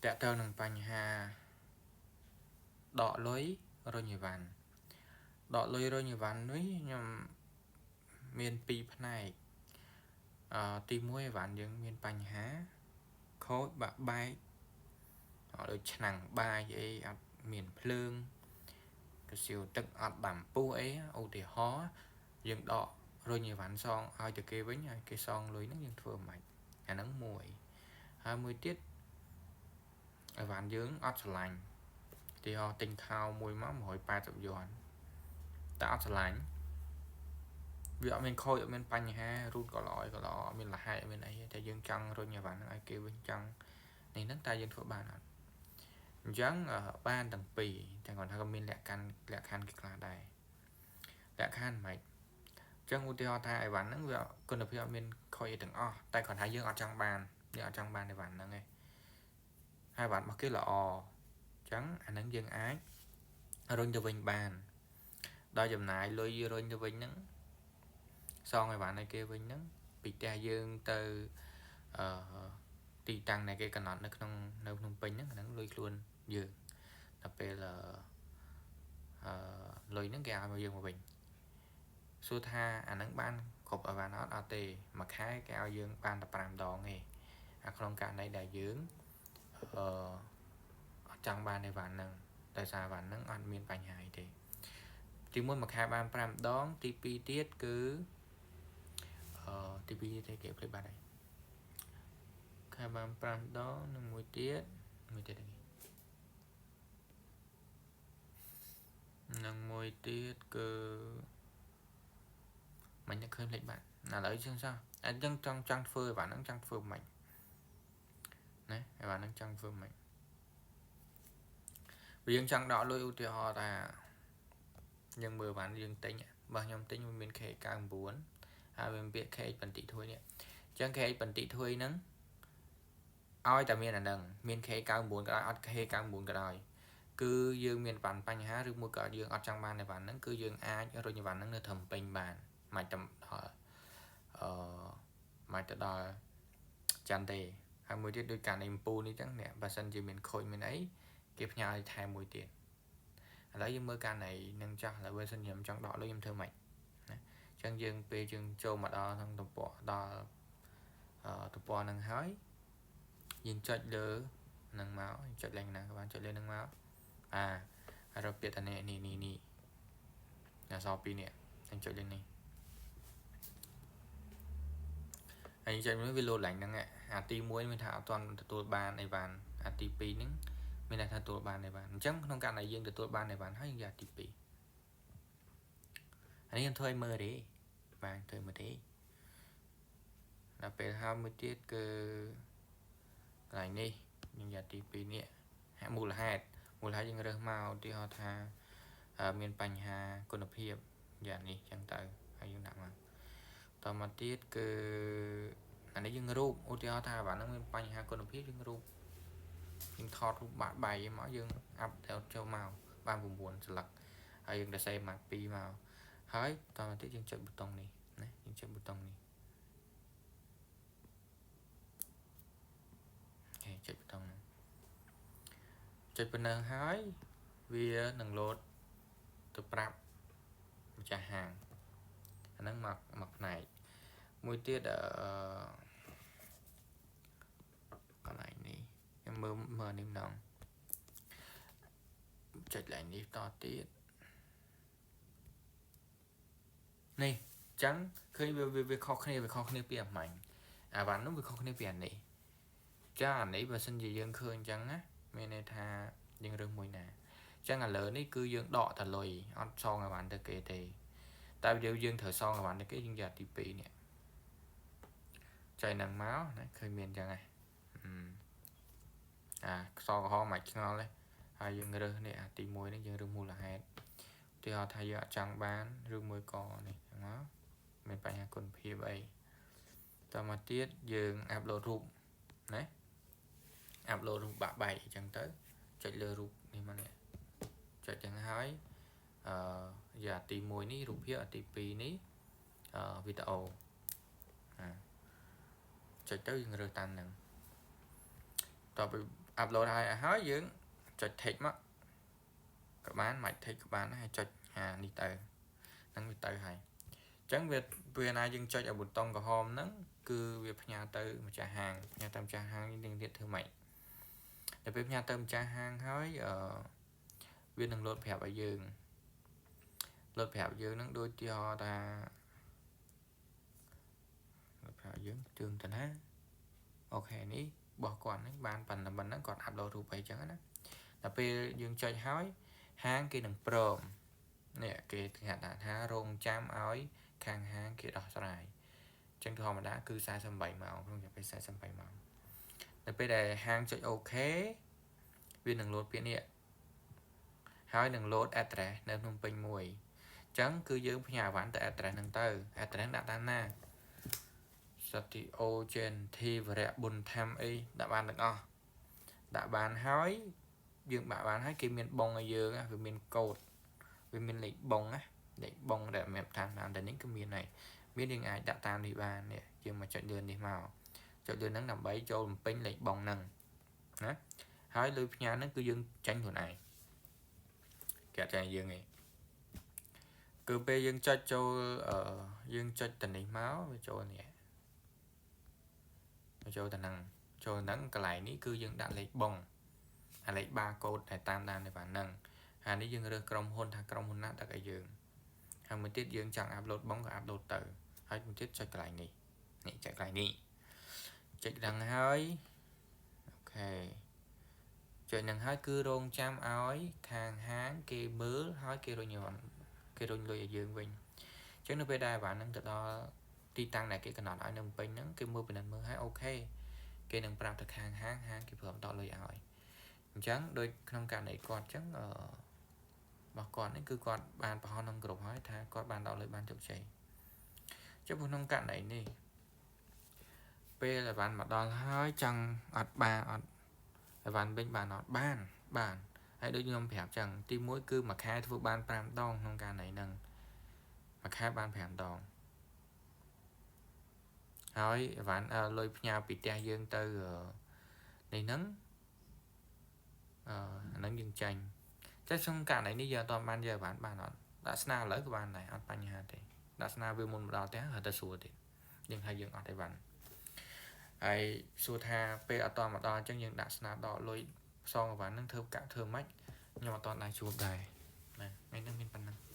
តកតើនឹងបញ្ហាដកលុយរុញអីវ៉ាន់ដកលុយរុញអីវ៉ាន់នេះខ្ញុំមានពីរផ្នែកទី1អីវ៉ាន់យើងមានបញ្ហាខូចបាក់បែកដូចឆ្នាំងបាយអីអត់មានភ្លើងកសៀវទឹកអត់ដាំពុះអីឧទាហរណ៍យើងដករុញអីវ៉ាន់សងឲ្យទៅគេវិញហើយគេសងលុយហ្នឹងយើងធ្វើមិនអាហ្នឹងមួយហើយមួយទៀតអីវ៉ាន់យើងអត់ស្រឡាញ់ទីហោទិញខោមួយមក180យួនតែអត់ស្រឡាញ់វាអត់មានខូចអត់មានបញ្ហារូតក៏ល្អក៏ល្អអត់មានលហែកអត់មានអីតែយើងចង់រុញអីវ៉ាន់ហ្នឹងឲ្យគេវិញចង់នេះហ្នឹងតែយើងធ្វើបានអត់អញ្ចឹងបានទាំងពីរតែគាត់ថាក៏មានលក្ខខណ្ឌលក្ខខណ្ឌគេខ្លះដែរលក្ខខណ្ឌមិនអញ្ចឹងឧទាហរណ៍ថាអីវ៉ាន់ហ្នឹងវាគុណភាពអត់មានខូចអីទាំងអស់តែគាត់ថាយើងអត់ចង់បានយើងអត់ចង់បានអីវ៉ាន់ហ្នឹងឯងហើយវ៉ាន់របស់គេល្អអញ្ចឹងអាហ្នឹងយើងអាចរុញទៅវិញបានដោយចំណាយលុយរុញទៅវិញហ្នឹងសងអីវ៉ាន់ឲ្យគេវិញហ្នឹងពីផ្ទះយើងទៅអឺទីតាំងដែលគេកំណត់នៅក្នុងនៅភ្នំពេញហ្នឹងអាហ្នឹងលុយខ្លួនយើងដល់ពេលអឺលុយហ្នឹងគេឲ្យមកយើងមកវិញសួរថាអាហ្នឹងបានគ្រប់អីវ៉ាន់អត់អត់ទេមួយខែគេឲ្យយើងបានតែ5ដងទេអាក្នុងករណីដែលយើងអឺអត់ចង់បានអីវ៉ាន់ហ្នឹងដោយសារវ៉ាន់ហ្នឹងអត់មានបញ្ហាអីទេទី1មួយខែបាន5ដងទី2ទៀតគឺទី2ទេគេភ្លេចបាត់ហើយខែបាន5ដងនិងមួយទៀតមួយទៀតនេះនិងមួយទៀតគឺមិនឃើញភ្លេចបាត់ឥឡូវជាងសោះអញ្ចឹងចង់ចង់ធ្វើអីវ៉ាន់ហ្នឹងចង់ធ្វើមិនណាអីវ៉ាន់ហ្នឹងចង់ធ្វើមិនវាយើងចង់ដកលុយឧទាហរណ៍ថាយើងមើលវ៉ាន់យើងទិញបើខ្ញុំទិញវាមាន K99 ហើយវាមានពាក្យ K បន្តិធួយនេះអញ្ចឹង K បន្តិធួយហ្នឹងឲ្យតែមានអាហ្នឹងមាន K99 ក៏ដោយអត់ K99 ក៏ដោយគឺយើងមានបានបញ្ហាឬមួយក៏យើងអត់ចង់បានអីវ៉ាន់ហ្នឹងគឺយើងអាចរុញអីវ៉ាន់ហ្នឹងនៅត្រឹមពេញបានមិនទៅដល់អឺមិនទៅដល់ច័ន្ទទេហើយមួយទៀតដោយការនៃអំពូលនេះចឹងអ្នកបើសិនជាមានខូចមានអីគេផ្ញើឲ្យថែមមួយទៀតឥឡូវយើងមើលករណីនឹងចាស់ឥឡូវបើសិនខ្ញុំចង់ដកលុយខ្ញុំធ្វើម៉េចណាអញ្ចឹងយើងពេលយើងចូលមកដល់ក្នុងទំព័រដល់ទំព័រហ្នឹងហើយយើងចុចលើនឹងមកចុចឡើងណាក៏បានចុចលើនឹងមកអាហើយរកពាក្យថានេះនេះនេះនេះអក្សរពីរនេះយើងចុចលើនេះហើយចុចមើលវាលោតឡើងហ្នឹងអាទី1មានថាអត់ទាន់ទទួលបានអីបានអាទី2ហ្នឹងមានន័យថាទទួលបានអីបានអញ្ចឹងក្នុងករណីយើងទទួលបានអីបានហើយយើងយកទី2អានេះខ្ញុំធ្វើឲ្យមើលទេបាទធ្វើមើលទេដល់ពេលហើយមួយទៀតគឺកន្លែងនេះយើងយកទី2នេះហាក់មូលហេតុយើងរើសមកឧទាហរណ៍ថាមានបញ្ហាគុណភាពយ៉ាងនេះចឹងទៅហើយយើងដាក់មកតមកទៀតគឺអានេះយើងរូបឧទាហរណ៍ថាបាទហ្នឹងមានបញ្ហាគុណភាពយើងរូបយើងថតរូបបាក់បែកមកយើងអាប់ទៅចូលមកបាន9ស្លឹកហើយយើងទៅសេមក2មកហើយតមកទៀតយើងចុចប៊ូតុងនេះណាយើងចុចប៊ូតុងនេះអូខេចុចប៊ូតុងហ្នឹងចុចប៉ុណ្ណឹងហើយវានឹងលោតទៅប្រាប់ម្ចាស់ហាងអាហ្នឹងមកមកផ្នែកមួយទៀតកន្លែងនេះខ្ញុំមើលមើលនេះម្ដងចុចឡើងនេះតទៀតនេះអញ្ចឹងឃើញវាខុសគ្នាវាខុសគ្នាពីអាម៉ាញ់អាវ៉ាន់នោះវាខុសគ្នាពីអានេះចាអានេះបើសិនជាយើងឃើញអញ្ចឹងណាមានន័យថាយើងរើសមួយណាអញ្ចឹងឥឡូវនេះគឺយើងដកតែលុយអត់សងអាវ៉ាន់ទៅគេទេតែយើងត្រូវសងអាវ៉ាន់ទៅគេយើងយកទី2នេះចុចហ្នឹងមកណាឃើញមានអញ្ចឹងហ៎អាខ្សក្រហមមិនឆ្ងល់ទេហើយយើងរើសនេះអាទី1នេះយើងរើសមូលហេតុឧទាហរណ៍ថាយើងអត់ចង់បានឬមួយក៏នេះចឹងមកមានបញ្ហាគុណភាពអីតមកទៀតយើងអាប់ឡូតរូបណាអាប់ឡូតរូបបាក់បែកអញ្ចឹងទៅចុចលើរូបនេះមកនេះចុចចឹងហើយអឺយកអាទី1នេះរូបភាពអាទី2នេះអឺវីដេអូអាចុចទៅយើងរើសតាមហ្នឹងតទៅ upload ហើយហើយយើងចុច tick មកក៏បានមិន tick ក៏បានហើយចុចអានេះទៅហ្នឹងវាទៅហើយអញ្ចឹងវាពេលណាយើងចុចឲ្យប៊ូតុងក្រហមហ្នឹងគឺវាផ្ញើទៅម្ចាស់ហាងផ្ញើទៅម្ចាស់ហាងយើងទៀតធ្វើម៉េចដល់ពេលផ្ញើទៅម្ចាស់ហាងហើយអឺវានឹងលោតប្រាប់ឲ្យយើងលោតប្រាប់យើងហ្នឹងដូចទីហោថាលោតប្រាប់យើងជើងទៅណាOK នេះបោះគាត់ហ្នឹងបានប៉ុណ្ណឹងប៉ុណ្ណឹងគាត់ upload រូបអីចឹងណាដល់ពេលយើងចុចហើយហាងគេនឹងព្រមនេះគេគេថារងចាំឲ្យខាងហាងគេដោះស្រាយចឹងធម្មតាគឺ48ម៉ោងក្នុងរយៈពេល48ម៉ោងដល់ពេលដែលហាងចុច OK វានឹងលោតពាក្យនេះហើយនឹងលោត address នៅភ្នំពេញមួយអញ្ចឹងគឺយើងផ្ញើអីវ៉ាន់ទៅ address ហ្នឹងទៅ address ដាក់តាមណាសតិអូចេនធីវរៈប៊ុនថាំអីដាក់បានទាំងអស់ដាក់បានហើយយើងបាក់បានហើយគេមានបងឲ្យយើងវាមានកូដវាមានលេខបងណាលេខបងដែលមានតាមតាមតែនេះគឺមានហើយមានយើងអាចដាក់តាមនេះបាននេះយើងមកចុចលឿននេះមកចុចលឿនហ្នឹងដើម្បីចូលបំពេញលេខបងហ្នឹងណាហើយលុយផ្ញើហ្នឹងគឺយើងចាញ់ខ្លួនឯងគេអត់ចាញ់យើងទេគឺពេលយើងចុចចូលយើងចុចទៅនេះមកវាចូលនេះវាចូលទៅហ្នឹងចូលហ្នឹងកន្លែងនេះគឺយើងដាក់លេខបងអាលេខបាកូដដែលតាមដាននៅបានហ្នឹងអានេះយើងរើសក្រុមហ៊ុនថាក្រុមហ៊ុនណាដឹកឲ្យយើងហើយមួយទៀតយើងចង់ upload បងក៏ upload ទៅហើយមួយទៀតចុចកន្លែងនេះនេះចុចកន្លែងនេះចុចដល់ហើយ OK ចុចនឹងហើយគឺរងចាំឲ្យខាងហាងគេមើលហើយគេរុញគេរុញលុយឲ្យយើងវិញអញ្ចឹងនៅពេលដែលអីវ៉ាន់ហ្នឹងទៅដល់ទីតាំងដែលគេកំណត់ឲ្យនៅភ្នំពេញហ្នឹងគេមើលពិនិត្យមើលហើយ OK គេនឹងប្រាប់ទៅខាងហាងហាងគេព្រមដកលុយឲ្យអញ្ចឹងដូចក្នុងករណីគាត់អញ្ចឹងអឺរបស់គាត់នេះគឺគាត់បានបង្ហោះក្នុងក្រុមហើយថាគាត់បានដកលុយបានជោគជ័យចុះក្នុងករណីនេះពេលអីវ៉ាន់មកដល់ហើយចង់អត់បានអត់អីវ៉ាន់វិញបានអត់បានបានហើយដូចខ្ញុំប្រាប់ចឹងទី1គឺមួយខែធ្វើបាន5ដងក្នុងករណីហ្នឹងមួយខែបាន5ដងហើយអីវ៉ាន់លុយផ្ញើពីផ្ទះយើងទៅនេះហ្នឹងអឺអាហ្នឹងយើងចាញ់តែក្នុងករណីនេះយើងអត់បានយកអីវ៉ាន់បានអត់ដាក់ស្នាឥឡូវក៏បានដែរអត់បញ្ហាទេដាក់ស្នាវាមុនមកដល់ផ្ទះរត់ទៅសួរទៀតយើងឲ្យយើងអត់អីវ៉ាន់ហើយសួរថាពេលអត់តមកដល់អញ្ចឹងយើងដាក់ស្នាដកលុយផ្សងអីវ៉ាន់ហ្នឹងធ្វើកាក់ធ្វើម៉េចខ្ញុំអត់តដែរជួបដែរណាថ្ងៃហ្នឹងមានប៉ុណ្ណឹង។